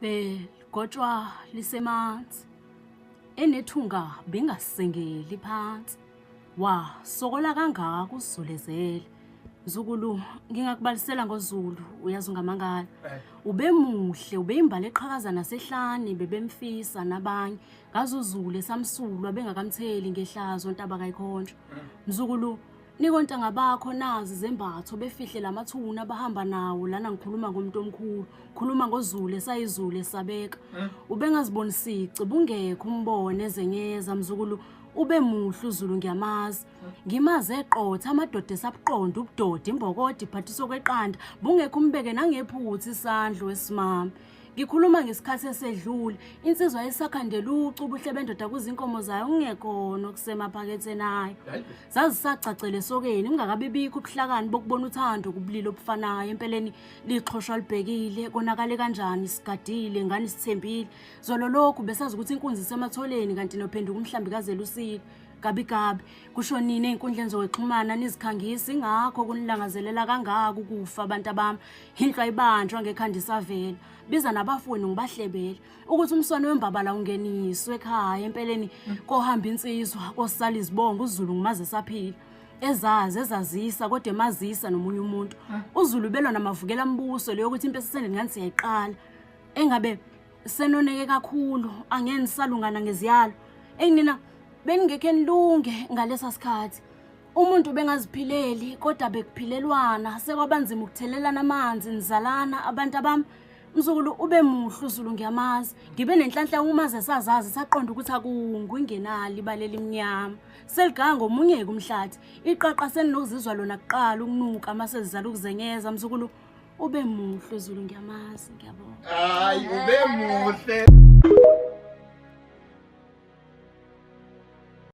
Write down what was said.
Beligotshwa lisemanzi. Enethunga bengasengeli phansi. Wasokola kangaka usizulezele. Mzukulu ngingakubalisela ngoZulu uyazi ungamangala. Eh. Ubemuhle ubeyimbali eqhakaza nasehlane bebemfisa nabanye. Ngaze uZulu esamsulwa bengakamtheli ngehlazo ntaba kayikhonjwa. Mzukulu nikontanga bakho nazi izembatho befihle lamathuna abahamba nawo lana ngikhuluma ngomuntu omkhulu khuluma ngoZulu esayizulu esabeka ubengaziboni sici bungekho umbone ezenyeza mzukulu ube muhle uZulu ngiyamazi ngimaze eqotha amadoda esabuqonda ubudoda imbokodi iphathiswa kweqanda bungekho umbeke nangephutha isandla wesimame ngikhuluma ngesikhathi esedlule insizwa yayisakhandela ucu ubuhle bendoda kuzinkomo zayo kungekhona okusemaphaketheni ayo zazisacacele esokeni kungakabibikho ubuhlakani bokubona uthando kubulili obufanayo empeleni lixhoshwa libhekile konakale kanjani sigadile ngani sithembile zolo lokhu besazi ukuthi inkunzi isematholeni kanti nophenduka umhlambi kazelusile gabi gabi kusho nini ey'nkundleni zokuxhumana nizikhangisa ingakho kunilangazelela kangaka ukufa abantu abami inhlwa ibanjwa ngekhanda isavela biza nabafowenu ngibahlebele ukuthi umswane wembabala ungeniswe ekhaya empeleni kohamba insizwa kosala izibongo uZulu ngimaze saphila ezazi ezazisa kodwa emazisa nomunye umuntu uZulu belwa namavukela mbuso leyo ukuthi impi esisendeni ngathi siyayiqala engabe senoneke kakhulu angeke nisalungana ngeziyalo enginina beningekhe nilunge ngalesa sikhathi umuntu bengaziphileli kodwa bekuphilelwana sekwabanzima ukuthelelana amanzi nizalana abantu abami mzukulu ube muhle uZulu ngiyamazi ngibe nenhlanhla umaze sazazi saqonda ukuthi akungu ingenali ibaleli imnyama seliganga ngomunye-ke umhlathi iqaqa selinokuzizwa lona kuqala ukunuka uma sezizala ukuzenyeza mzukulu ube muhle uZulu ngiyamazi ngiyabonga Hayi ube muhle.